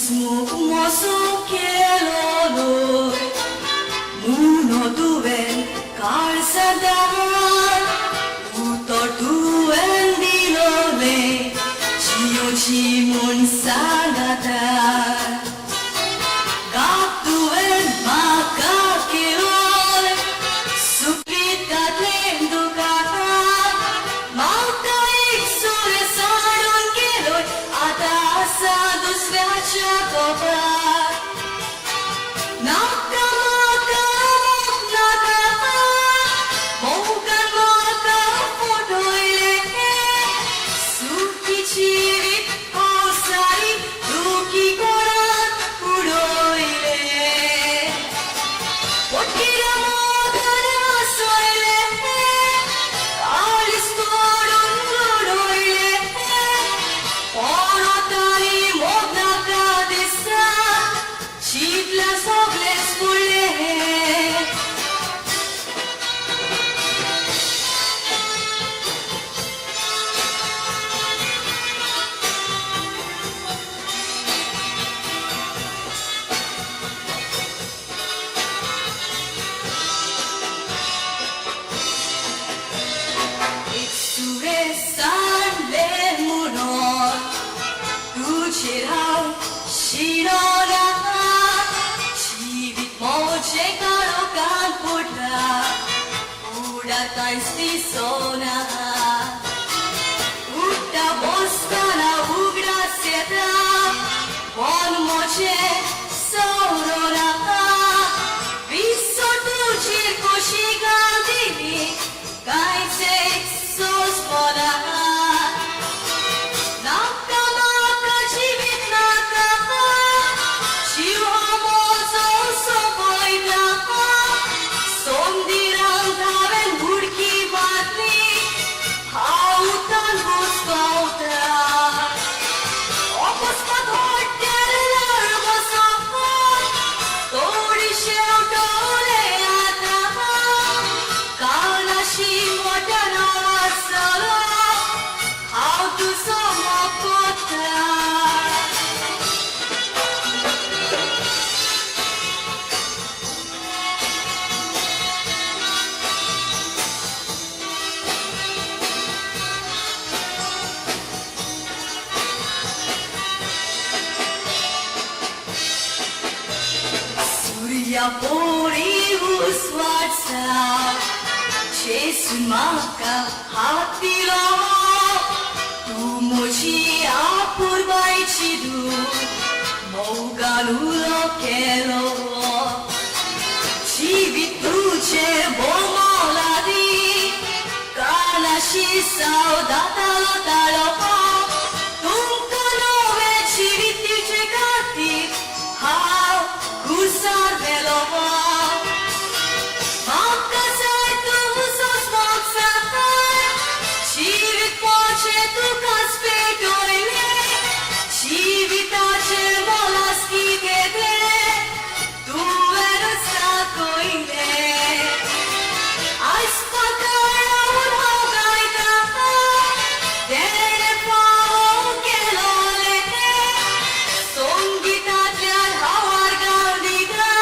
कुसमूक moso केलो मुनो तुवें काळसदार उतर तुवें दिलोलें जियोची म्हूण सांगाता गाप तुवें म्हाका केलोय सुपितांतलें दुकान म्हाका एक सुरे साडून केलोय आतां आसा दुसऱ्याच्या कोपार नाका म्हाका मोग नाका मोगान म्हाका फटयलें सुखी जिवीत पावसारी दुखी कोणाक उडयलें पोटकिऱ्या मोगान हांसयलें काळीज तोडून रडयलें परत आनी मोग नाका दिसता चिंतल्यार सगळेंच बुडलें. एक सुरे सांडलें म्हणून तुजेर हांव शिणना जिवीत म्हजें काळोखान पडलां फुडार कांयच दिसना उठ्ठा बसतना उगडास येता मन म्हजें सवरना विसर तुजेर कशी घाल दिली कांयच एक सोंसपना. नाका म्हाका जिवीत नाका जीव हो म्हजो सोंपयता संदिरांत हांवें उडकी मारली हांव उदकान बुचकवता अकस्मात हॉटेल लाळ बसप तोडी शेवटवलें आतां कानाशी मोट्यान आवाज जालो हांव तुजो मोग कोत्ता. सुर्या पोरी उजवाडचा जेसून म्हाका हात दिलो तूं म्हजी आपुरबायची दूत मोगान उलो केलो जिवीत तुजें भोव मोलादीक कानाशी सावदातालो ताळो तुमकां नवें जिवीत दिवचे खातीर हांव खुर्सार मेलो. म्हाका जाय तुजोच मोग जाय जिवीत म्हजें तुकाच भेटयलें जिविताचें मोलास कितें तें तुवेंच दाखयलें. आयज म्हाका रावन हांव गायता तेणें फावो केलोलें संगितांतल्यान हांव आर्गां दिता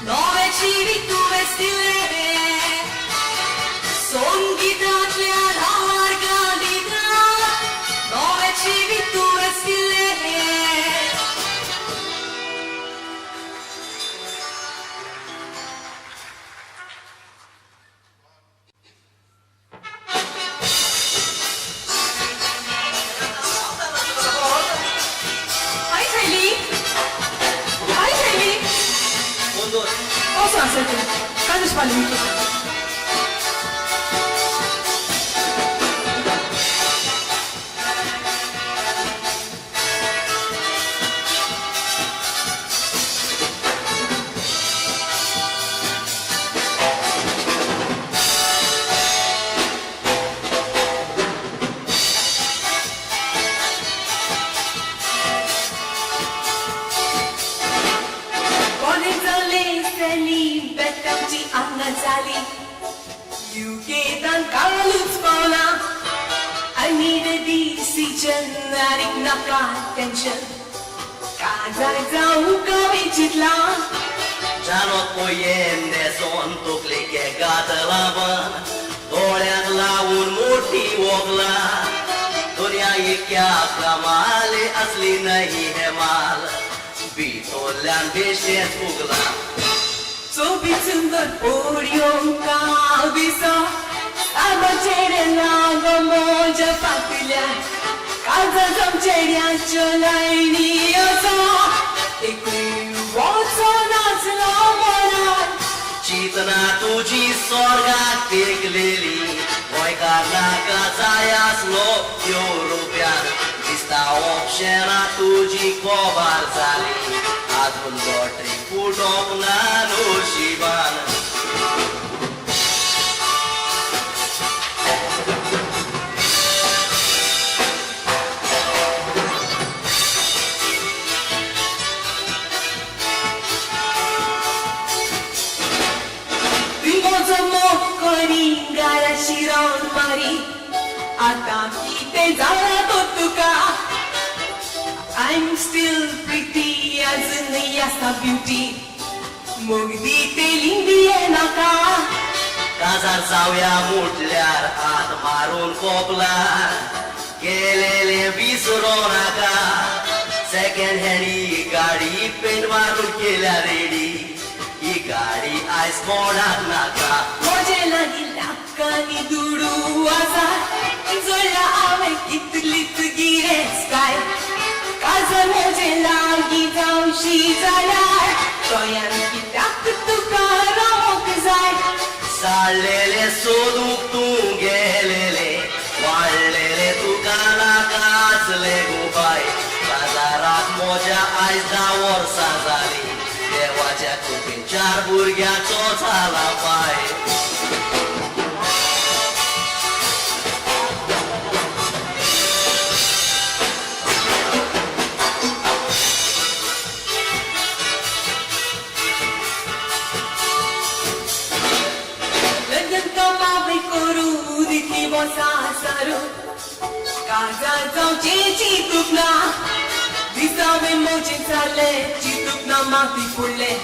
नवें जिवीत तुवेंच दिलें संगितांतल्यान हांव आर्गां दिता नवें जिवीत तुवेंच दिलें. हाय शैली, हाय शैली. कसो आसा तूं? काय दिसपाली? कोणें चल्लें सॅली बेकामची आंगां जाली युकेतान कालूच पावला. I need a decision, आनीक नाका टेन्शन. काजार जावंक हांवें चिंतलां. जानो कोयेंदे सोन तकली के घातला बन, दोळ्यांक लावून मोठी वोगला. दुनिया ये क्या कमाल, असली नहीं है माल, भितरल्यान बेशेंच फुगला. सोबीत सुंदर पोरयो दिसो सादो चेडे लागो म्हज्या फाटल्यान, काजार जावं चेड्याच्यो लायनी असो एकूय वचो नाचलो मनान. चिंतना तुजी स्वर्गाक तेकलेली, गोंयकार नाका जाय आसलो युरोप्यान. दिसता ऑप्शनां तुजी कोबार जाली, आजून लॉटरी फुटोंक ना नशिबान. तुवें म्हजो मोग करी घराशी रावन मारी, आतां कितें जालां तो तुका. I'm still pretty, अजूनय आसा ब्युटी, मोग दितेली दिये नाका. काजार जावया म्हटल्यार हात मारून कोपलार, गेलेले विसरो नाका. सेकंड हँड ही गाडी पेंट मारून केल्या रेडी, ही गाडी आयज कोणाक नाका. म्हजे लागीं लाखांनी दुडू आसा, जोडल्या हांवें कितलीच गिरेस्तकाय. काजार म्हजे लागीं जावशी जाल्यार गोंयान कित्याक तुका रावंक जाय. साडलेले सोदूंक तूं गेलेले, वाडलेले तुका नाका आसले गो बाय. काजाराक म्हज्या आयज 10 वर्सां जालीं, देवाच्या कृपेन 4 भुरग्यांचो जाला पाय. लग्न कमावे करूं दितली वर्सां सारू, काजार जावचें चिंतूंक ना. दिसावे म्हजें जालें चिंतूंक ना माती फुडलें,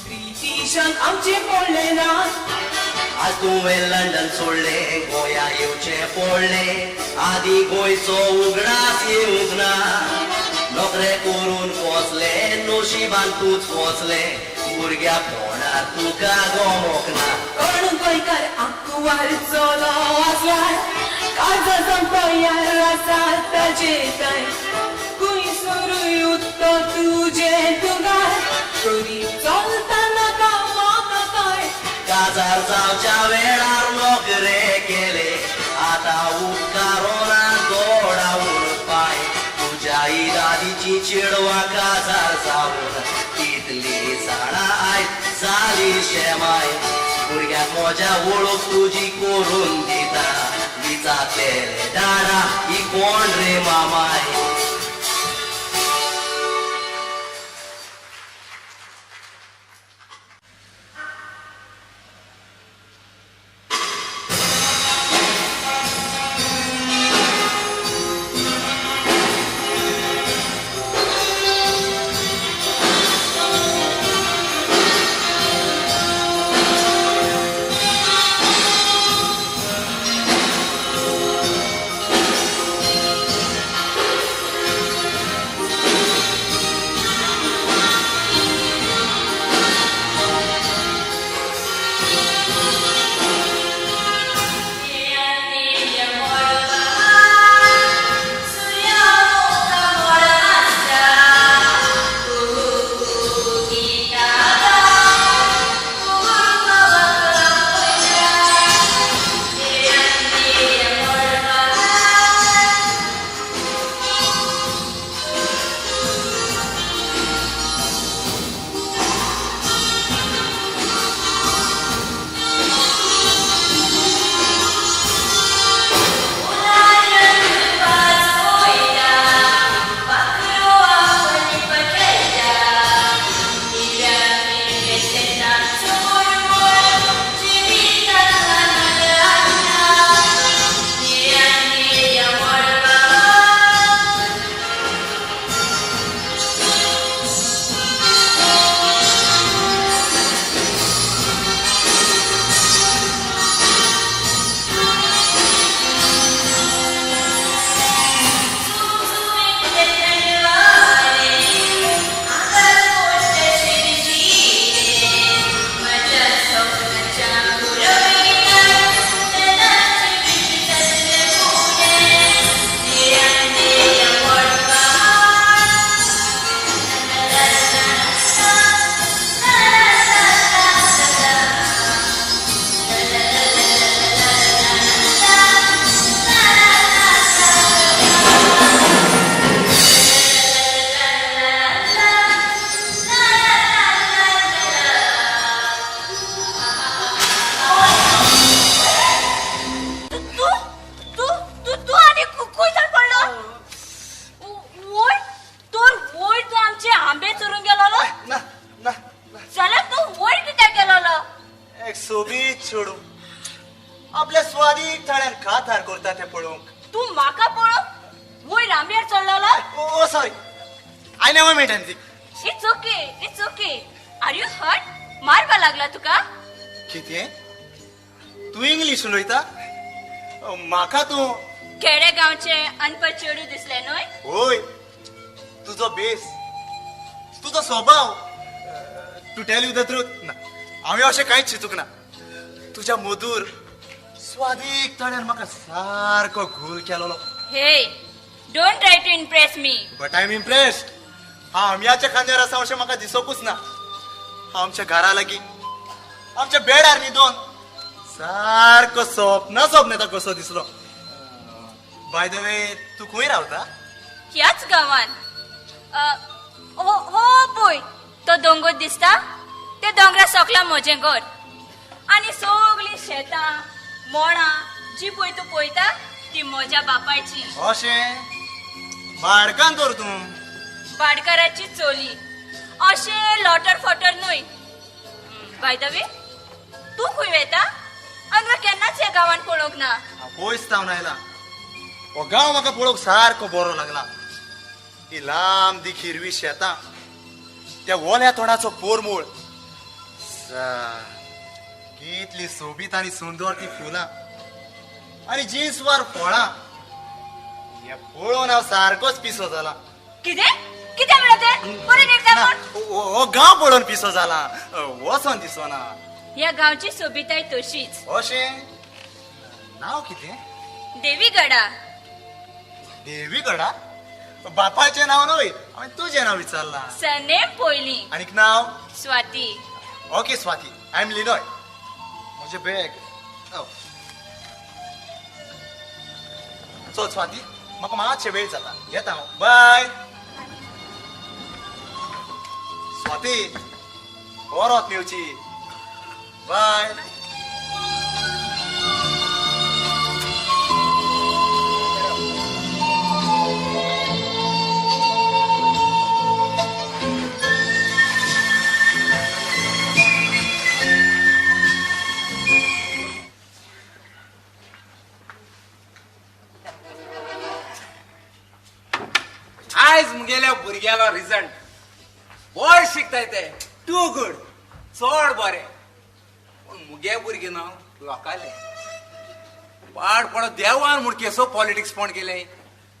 ब्रिटिशांक आमचें पडलें ना. आज तुवें लंडन सोडलें, गोंया येवचें पडलें, आदीं गोंयचो उगडास येवंक ना. नोकरे करून पोचले, नशिबान तूंच पोचले, भुरग्या पोणार तुका गमोंक ना. कोण गोंयकार आंकवार चलो आसल्यार काजार जावंक तयार आसा ताजे थंय, खुंयसरूय उत्तो तुजें तुगार तरी चलता नाका म्हाका थंय. काजार जावच्या वेळार नोकरे केले, आतां उपकारोना दोडावून पांय. तुज्या दादीची चेडवां काजार जावन कितली जाणां आयज जाली शेमाय. भुरग्यांक म्हज्या वळख तुजी करून दिता, विचारलेले डाडा ही कोण रे मामाय. माथार करता तें पळोवंक. तूं म्हाका पळोवंक वयर आंब्यार चडलेलो? Oh sorry, I never meant anything. It's okay, it's okay. Are you hurt? मारपा लागला तुका? कितें तूं इंग्लीश उलयता? म्हाका तूं खेडे गांवचे अनपड चेडूं दिसलें न्हय? होय, तुजो बेस, तुजो स्वभाव. To tell you the truth, ना हांवें अशें कांयच चिंतूंक ना. तुज्या मधूर स्वादीक ताळ्यान म्हाका सारको घोल केलोलो. Hey, don't try to impress me. But I am impressed. हांव आंब्याच्या खांद्यार आसा अशें म्हाका दिसोकूच ना. हांव आमच्या घरा लागीं आमच्या बेडार न्हिदोन सारको सपना सपनेता कसो दिसलो. बाय the way, तूं खंय रावता? ह्याच गांवान. हो हो पळय तो दोंगर दिसता, ते दोंगरा सोकला म्हजें घर आनी सगळीं शेतां मोळां जी पळय तूं पळयता ती म्हज्या बापायची. अशें बाडकान तर तूं? भाटकाराची चोली, अशें लोटर फोटर न्हय. बाय the way, तूं खंय वेता? आनी केन्नाच ह्या गांवान पळोवंक ना. हांव पयस थावन आयला. हो गांव म्हाका पळोवंक सारको बरो लागला. ही लांब दीख हिरवी शेतां, त्या ओल्या तोंडाचो पोरमूळ, कितली सोबीत आनी सुंदर ती फुलां आनी जिन्सवार फळां. हे पळोवन हांव सारकोच पिसो जाला. कितें कितें म्हणलें तें? परत एकदां म्हण. हो गांव पळोवन पिसो जाला, वचोन दिसना. ह्या गांवची सोबिताय तशीच. अशें नांव कितें? देवीगडा. देवीगडा? बापायचें नांव न्हय, हांवें तुजें नांव विचारलां. सरनेम पयलीं. आनीक नांव? Swati. Okay Swati, I am Linoy. म्हजें बॅग. चल स्वाती, म्हाका मातशें वेळ जाता, येता हांव. बाय स्वाती, परत मेवची. बाय. आयज मुगेल्या भुरग्यालो रिजल्ट. बरें शिकताय ते, टू गुड, चड बरें. पूण मुगे भुरगे न्हू लोकाले पाड पडो देवान म्हूण केसो पॉलिटिक्स पण केलें.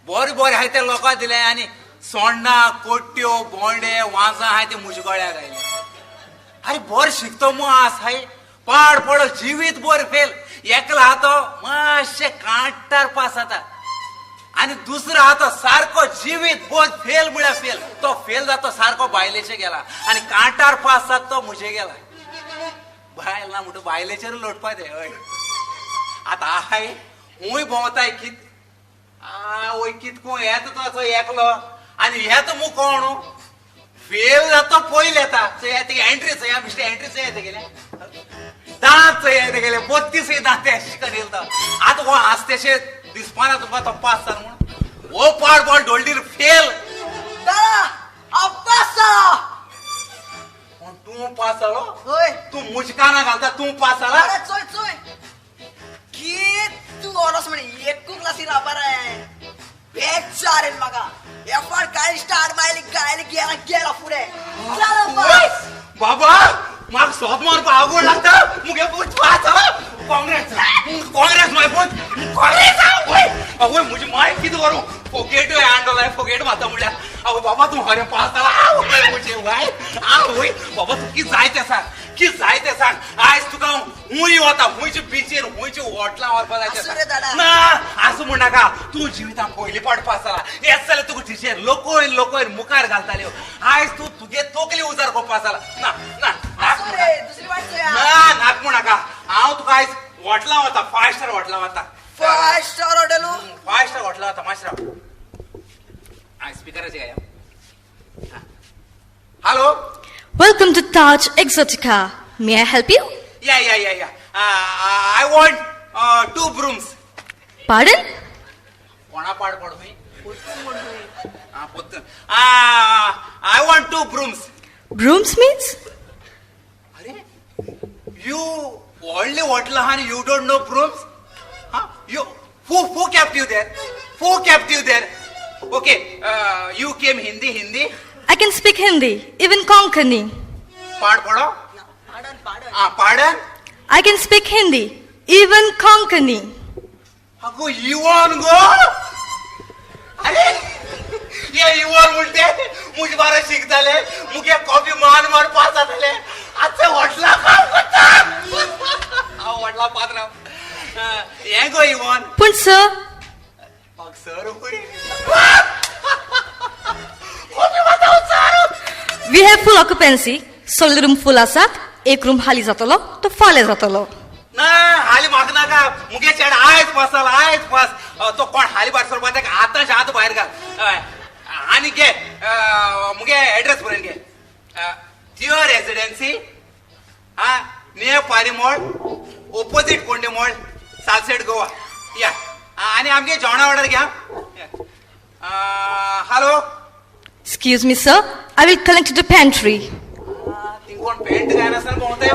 बरें बरें आहाय ते लोकांक दिलें आनी सोण्णां कोट्यो बोंडे वांजां आहाय ते म्हज्या गळ्याक आयले. आरे बरें शिकतो मू आस हाय, पाड पडो जिवीत बरें फेल. एकलो आहा तो मातशें कांटार पास जाता आनी दुसरो आहा तो सारको जिवीत बोध फेल म्हळ्यार फेल. तो फेल जाता सारको बायलेचे गेला आनी कांटार पास जाता तो म्हजे गेला. बायल ना म्हणटा बायलेचेर लोटपा ते. हय आतां आहाय हूंय भोंवताय कित आवय कितको येता तो असो एकलो आनी येता मू कोण फेल जाता पयलीं येता. चोया ते एंट्री चोया मिस्टर, एंट्री चोया तेगेले दांत चोया तेगेले 32 दांत अशें करील तो. आतां हो आसतेशे दिसपाना तुका तो पास जालो म्हणून. हो पाड बॉल डोल्डीर फेल. दादा, हांव पास जालो. पूण तूं पास जालो? हय. तूं मुजकाना घालता, तूं पास जाला? अरे चोय चोय की तूं ऑनर्स म्हणे एकू क्लासी रावपा रे. बेजार येयलो म्हाका. हे फावट कांय स्टार मारली गायली गेला गेला फुडें. जालो पास. बाबा म्हाका सोप मारपा आवड लागता. मुगे पूत पास जाला. काँग्रेस काँग्रेस माय पूत काँग्रेस. आवय आवय म्हजी माय कितें करूं, फोगेट आणलो फोगेट मारता म्हणल्यार. आवय बाबा तूं खरें पास जाला. आवय म्हजे बाय आवय बाबा तूं कितें जाय तें सांग, कितें जाय तें सांग. आयज तुका हुंय वता, हुंयचे बिचीर हुंयचे हॉटलां व्हरपा जाय तें सांग. ना आसूं म्हण नाका, तूं जिवितान पयली पावट पास जाला. येस जाल्यार तुका टिचर लोकोय लोकोय मुखार घालताल्यो. आयज तूं तुगे तकली उजार करून पास जाला. ना ना ना नाक म्हण नाका. हांव तुका आयज हॉटलां वता, 5 स्टार हॉटलां वता. 5 स्टार हॉटेल? 5 स्टार हॉटलां वता. मातशें राव, स्पिकराचेर घाया. Hello. Welcome to Taj Exotica. May I help you? Yeah, yeah, yeah, yeah. I want 2 brooms. Pardon? कोणा पाड पडू मी? I want 2 brooms. Brooms means? अरे, you व्हडले हॉटेल आहा आनी you don't know brooms? You there. Okay, you came Hindi Hindi. I can speak Hindi, even Konkani. पाड पडो. Pardon pardon. Ah, pardon. I can speak Hindi, even Konkani. Ago even go, अरे ये even म्हणते मुझे बारा शिकताले, मुगे coffee मान मान पास जाताले. आतां व्हडला काम करता हांव, व्हडला पात्रांव हें गो इवन. पूण सर, सर कॉफी मारता sir. We have full occupancy. सगळे रूम फुल आसात. एक रूम खाली जातलो तो फाल्यां जातलो. ना हाली म्हाका नाका, मुगे चेड आयज पास जालो, आयज पास. तो कोण हाली भायर सरपा ताका आतांच आतां भायर घाल. हय, आनी घे, मुगे एड्रेस बरोवन घे. Theo residency, ah, near Parimol, opposite Kondemol, Salcete, Goa. या, आनी आमगे जेवणा ऑर्डर घ्या. Hello. Excuse me sir, I will connect to pantry. Thing कोण paint घायनासतना भोंवताय.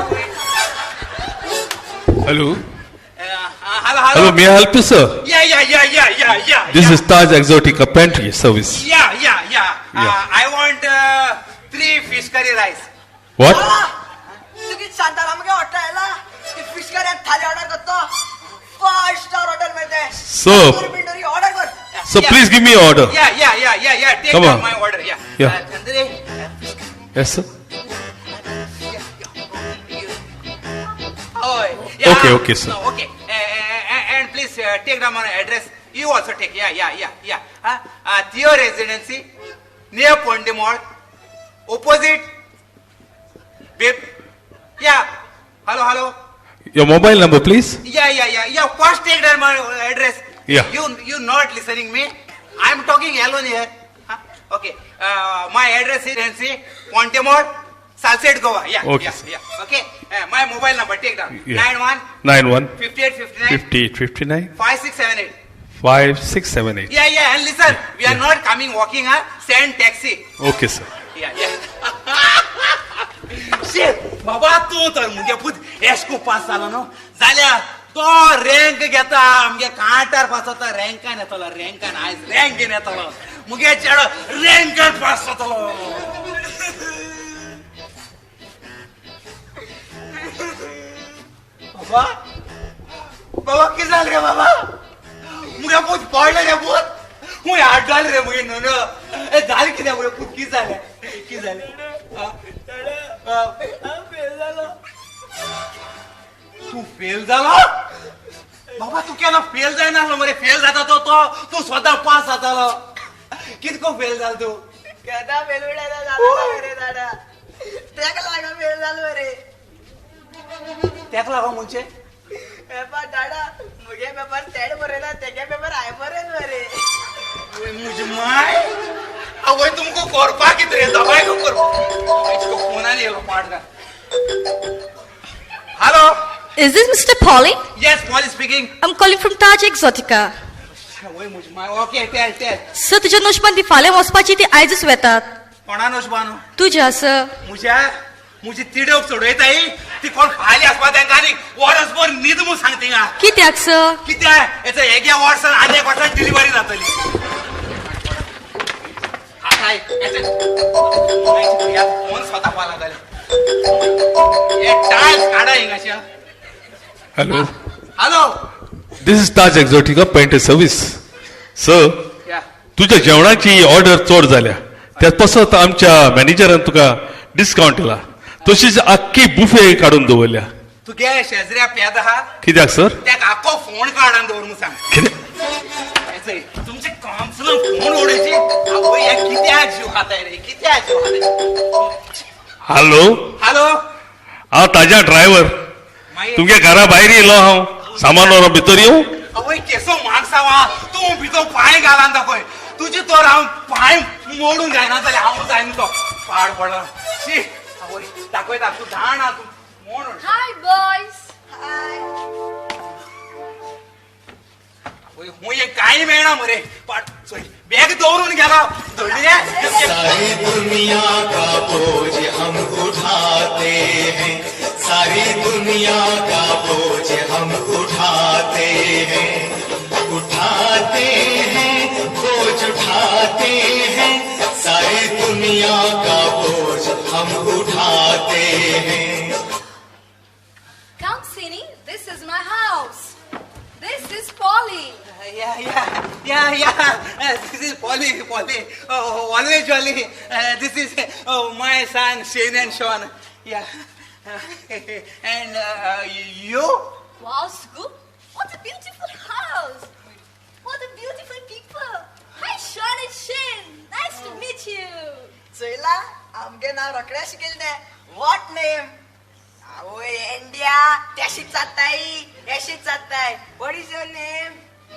Hello. Hello hello. Hello, may I help you, sir? Yeah. This is Taj Exotica Pantry Service. Yeah. Yeah. I want three fish curry rice. What? तुगी शांताला मुगे हॉटेला fish curry thali order करतो. Five star hotel मेळते. Sir. पिंडोरी order कर. So please give me your order. Yeah. Take Come down on. my order. Yeah. Yeah. Chandre. Yes, sir. Oh, yeah. Okay, okay, sir. No, okay. And please take down my address. You also take. Yeah. Theo Residency, near Pondy Mall, opposite. Babe. Yeah. Hello, hello. Your mobile number, please. Yeah. First take down my address. Yeah. You not listening me? I'm talking alone here. Huh? Okay. My address is NC Pontemore, Salcete, Goa. Yeah. Okay, Yeah. sir. Yeah. Okay. My mobile number take down. Yeah. 91 91 58 59 58 59 5678. 5678. Yeah. And listen, we are not coming walking. Huh? Send taxi. Okay, sir. Yeah. Shit, बाबा तूं तर मुगे पूत एशको pass जालो न्हू जाल्यार तो rank घेता, आमगे कांटार पास जाता, रँकान येतलो, रँकान आयज रँक घेवन येतलो. मुगे चेडो रँकान पास जातलो. बाबा बाबा, कितें जालें रे बाबा? मुगे पूत पडले रे पूत, खूंय आड्डले रे मुगे न्हू न्हू. जालें कितें मुगे पूत? कितें जालें, कितें जालें? फेल जालो. तूं फेल जालो बाबा? तूं केन्ना फेल जायनासलो मरे. फेल जाता तो तो तूं स्वता पास जातालो. कितको फेल जालो तूं? केन्ना फेल जालो रे दादा? तेका लागून फेल जालो रे. तेका लागून म्हणजे? पेपर दादा, मुगे पेपर तेणे बरयला, तेगे पेपर हांवें बरयलो मरे. मुजी माय आवय, तुमकां करपाक कितें रे? दवाय करपाक फोनान येयलो पाड. Hello. Is this Mr. Polly? Yes, Polly speaking. I'm calling from Taj Exotica. आवय मुजी my. Okay, tell tell. Sir, तुज्या नशिबान ती फाल्यां वचपाची, ती आयजच वेतात. कोणा नशिबान? तुज्या सर. मुज्या मुजी तिडक चडयताय ती कोण फाल्यां आसपा तांकां आनी वरसभर न्हीद म्हूण सांग थिंगा. कित्याक सर? कित्याक हेचा एके वर्सान आनी एक वर्सान डिलिव्हरी जातली. फोन स्वता लागले. हे टायल्स काडा हिंगाशा. Hello. Hello. This is Taj Exotica Pantry Service. Sir, तुझ्या जेवणाची ऑर्डर चड जाल्या, त्यात पासत आमच्या मॅनेजरान तुका डिस्कावंट दिला. तशीच आख्खी बुफे काडून दवरल्या. तुगे शेजऱ्या पेद आहा. कित्याक सर? तेका आख्खो फोन काडून दवर म्हूण सांग. कितें? तुमचे कामसून फोन उडयची. आवय, हे कित्याक जीव खाताय रे, कित्याक जीव खाताय? हॅलो. हॅलो. हांव ताज्या ड्रायव्हर. मागीर? तुमगे घरा भायर येयलो हांव, सामान व्हरोन भितर येवं? आवय, केसो माणसा वा तूं, भितर पांय घालान दाखय. तुजी तर हांव पांय मोडून जायना जाल्यार हांव जायना तो पाड पडला. शी, आवय, दाखयता तूं धाण आहा तूं मोड. Hi boys. हाय. आवय, हुंय कांय मेळना मरे. पाड, चोय बॅग दवरून गेला धडले. सारी दुनिया का बोझ हम उठाते हैं, सारी दुनिया का बोझ हम उठाते हैं, उठाते हैं बोझ. हम उठाते हैं। Come, Sini, this is my house. This is Polly. Yeah, yeah, yeah, yeah. This is Polly, Polly. Oh, always jolly. This is my son, Shane and Sean. Yeah. And you? Wow, Scoop, what a beautiful house. What a beautiful people. Hi, Sean and Shane. Nice to meet you. चोयला आमगे नाव रोखडें शिकयलें तें. What name? आवय India तेशीच जाताय येशीच जाताय. What is your name?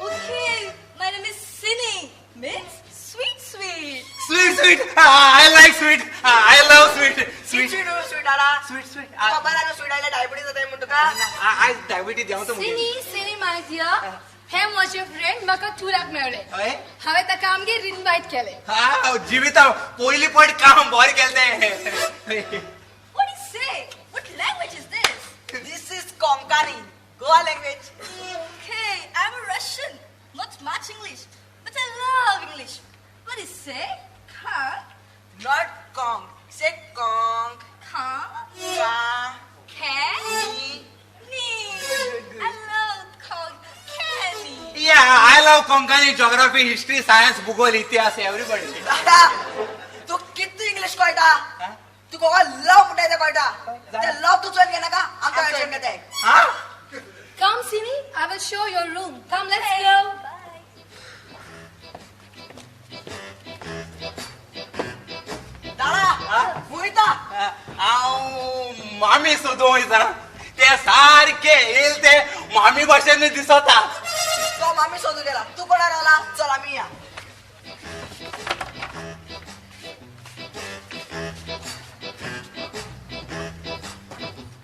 Okay, my name is Sini. Means sweet, sweet. Sweet, sweet. I like sweet. I love sweet. Sweet Sweet. Sweet sweet आला. Sweet, sweet. खबर आसा स्वीट आयल्यार डायबिटीज जाताय म्हण तुका. आज डायबिटीज जावं तो. Sini, Sini, my dear. हे म्हजे फ्रेंड म्हाका टुराक मेळ्ळे. हय? हांवें ताका आमगेर इनवायट केलें. हा, जिविता पयली पट काम बरें केलें तें. What do you say? What language is this? This is Konkani, Goa language. Okay, I'm a Russian. Not much English, but I love English. What do you say? Car, Not Kong, say Kong. car, का can, me. I love called Kenny. Yeah, I love Konkani, geography, history, science, भूगोल, इतिहास, everybody. दादा तू कितू English कळटा? तू Goa love म्हणटाय तें कळटा. तें लव तूं चोयन घेनाका, आमकां चोयन घेताय. हा? Come, Sini, I will show your room. Come, let's go. Bye. दादा वयता. हांव मामी सोदूं वयता. ते सारके येयल ते मामी भाशेन दिसता. तो मामी सोदूं गेला, तूं कोणा रावला? चल आमी या.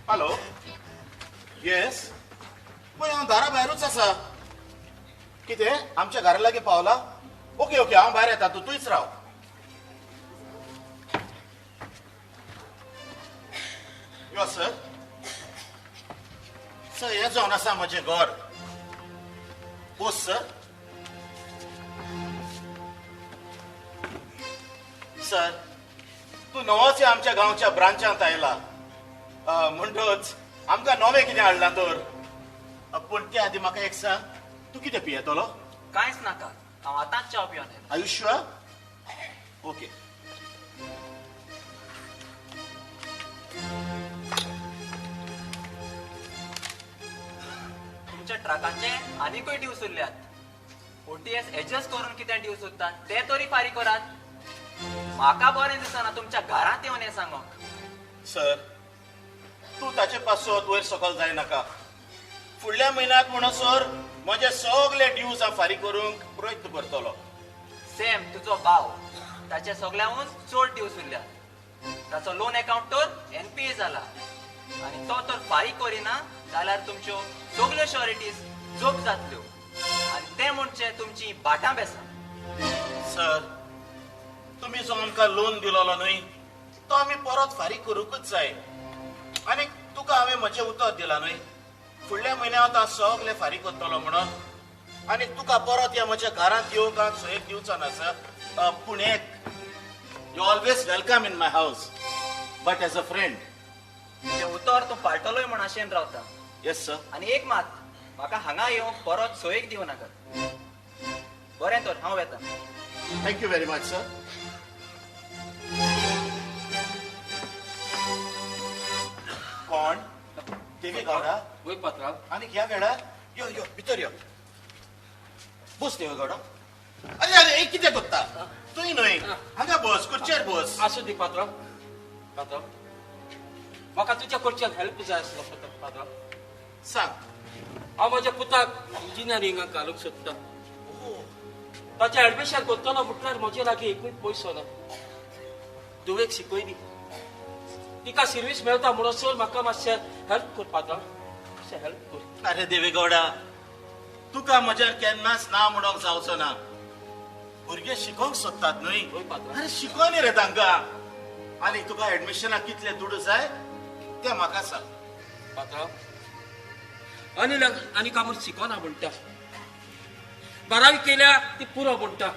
हॅलो, येस, पळय हांव दारा भायरूच आसा. कितें आमच्या घरा लागीं पावला? ओके ओके, हांव भायर येता, तूं थंयच राव. यो सर. सर, हें जावन आसा म्हजें घर. बोस सर. सर, तूं नवोच आमच्या गांवच्या ब्रांचांत आयला म्हणटच आमकां नवें कितें हाडलां तर. पूण त्या आदी म्हाका एक सांग, तूं कितें पियेतलो? कांयच नाका, हांव आतांच च्या पिवन येयला. Are you sure? Okay. तुमच्या ट्रकाचे आनीकूय ड्यूस उरल्यात. ओटीएस एडजस्ट करून कितें ड्यूस उरता ते तरी फारीक करात. म्हाका बरें दिसना तुमच्या घरांत येवन हें सांगोंक. सर, तूं ताचे पासत वयर सकल जायनाका. फुडल्या म्हयन्याक म्हणसर म्हजे सगळे ड्यूज हांव फारीक करूंक प्रयत्न करतलो. सेम तुजो भाव, ताचे सगळ्याहून चड ड्यूस उरल्यात. ताचो लोन अकाउंट तर एनपीए जाला आनी तो तर फारीक करिना जाल्यार तुमच्यो सगल्यो श्योरिटीज जप्त जातल्यो आनी ते म्हणजे तुमची बाटां बेसां. सर, तुमी जो आमकां लोन दिलोलो न्हय तो आमी परत फारीक करूंकच जाय. आनी तुका हांवें म्हजें उतर दिलां न्हय, फुडल्या म्हयन्यांत हांव सगळें फारीक करतलो म्हणून. आनी तुका परत ह्या म्हज्या घरांत येवंक हांव सोयेक दिवचो ना सर. पूण एक, you always welcome in my house, but as a friend. तें उतर तूं पाळटलोय म्हूण आशेन रावता. Yes sir. आनी एक मात, म्हाका हांगा येवंक परत सोयेक दिवं नाका. बरें तर, हांव वेता. Thank you very much sir. कोण? देवी गौडा? वय पात्रांव. आनी ह्या वेळार? यो यो, भितर यो, बस देवी गौडा. अरे अरे, हे कितें करता तूं? न्हय, हांगा बस, खुर्चेर बस. आसूं दी पात्रांव. पात्रांव, म्हाका तुज्या कडच्यान हेल्प जाय आसलो. पात्रांव सांग. हांव म्हज्या पुताक इंजिनियरिंगाक घालूंक सोदता. ताचें एडमिशन करतलो म्हटल्यार म्हजे लागीं एकूय पयसो ना. धुवेक शिकयली, तिका सर्वीस मेळटा म्हणसर म्हाका मातशें हेल्प कर पात्रांव, मातशें हेल्प कर. अरे देवी गौडा, तुका म्हज्यान केन्नाच ना म्हणूंक जावचो ना. भुरगे शिकोवंक सोदतात न्हय? अरे शिकोवनी रे तांकां. आनी तुका एडमिशनाक कितले दुडू जाय ते म्हाका सांग. पात्रांव, अनिल आनी कामूर शिकोना म्हणटा, बारावी केल्या ती पुरो म्हणटा.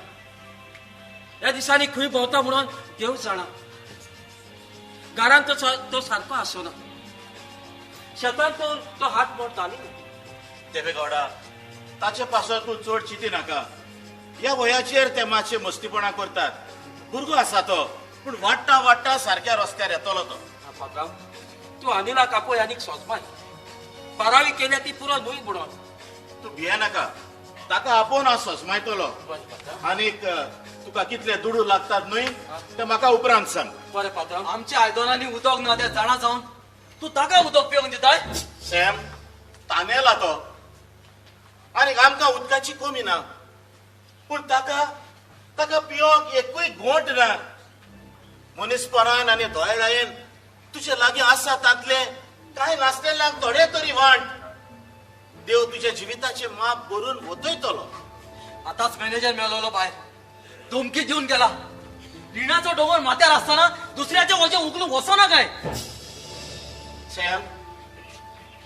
ह्या दिसांनी खंय भोंवता म्हणून देव जाणा. घरांत तो सारको आसना, शेतांत तो हात बोट घाली. देवेगौडा, ताचे पासत तूं चड चिंती नाका. ह्या वयाचेर ते मातशे मस्तीपणा करतात. भुरगो आसा तो, पूण वाडटा वाडटा सारक्या रस्त्यार येतलो तो. पात्रांव, तूं अनिलाक आपय आनीक सोजमाय. बारावी केल्या ती पुरो न्हय म्हणून. तूं भिये नाका, ताका आपोवन हांव सोजमायतलो. आनीक तुका कितले दुडू लागतात न्हय ते म्हाका उपरांत सांग. बरें पात्रांव. आमच्या आयदनांनी उदक ना तें जाणा जावन तूं ताका उदक पिवंक दिताय? सॅम, तानेला तो, आनीक आमकां उदकाची कमी ना, पूण ताका ताका पिवंक एकूय घोंट ना. मनीसपणान आनी दयाळायेन तुजे लागीं आसा तांतले कांय नासलेल्यांक थोडे तरी वांट. देव तुज्या जिविताचे माप भरून वतयतलो. आतांच मॅनेजर मेळ्ळो भायर, धमकी दिवन गेला. रिणाचो दोंगर माथ्यार आसतना दुसऱ्याचे वजें उखलूंक वचना काय? सॅम,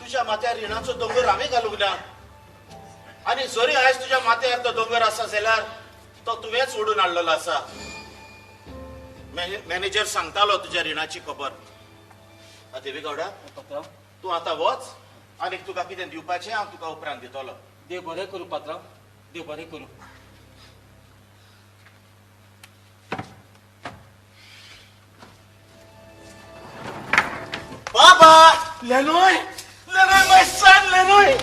तुज्या माथ्यार रिणाचो दोंगर हांवें घालूंक ना, आनी जरी आयज तुज्या माथ्यार तो दोंगर आसा जाल्यार तो तुवेंच ओडून हाडलेलो आसा. मॅनेजर सांगतालो तुज्या रिणाची खबर. देवेगौडा, तूं आतां वच, आनी तुका कितें दिवपाचें हांव तुका उपरांत दितलो. देव बरें करूं पात्रांव, देव बरें करूं. बाबा, लेनोय, लेनोय, my son लेनोय,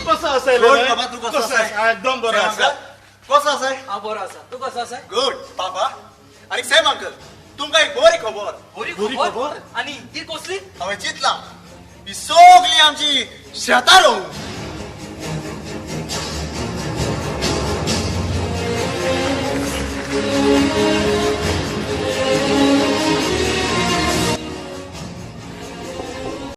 कसो आसा? गुड बाबा, तूं कसो आसा? एकदम बरो आसा. कसो आसा? हांव बरो आसा, तूं कसो आसा? गुड बाबा. आनी सॅम अंकल, तुमकां एक बरी खबर. बरी खबर? आनी ती कसली? हांवें चिंतलां, ही सगळी आमची शेतां रोवूं.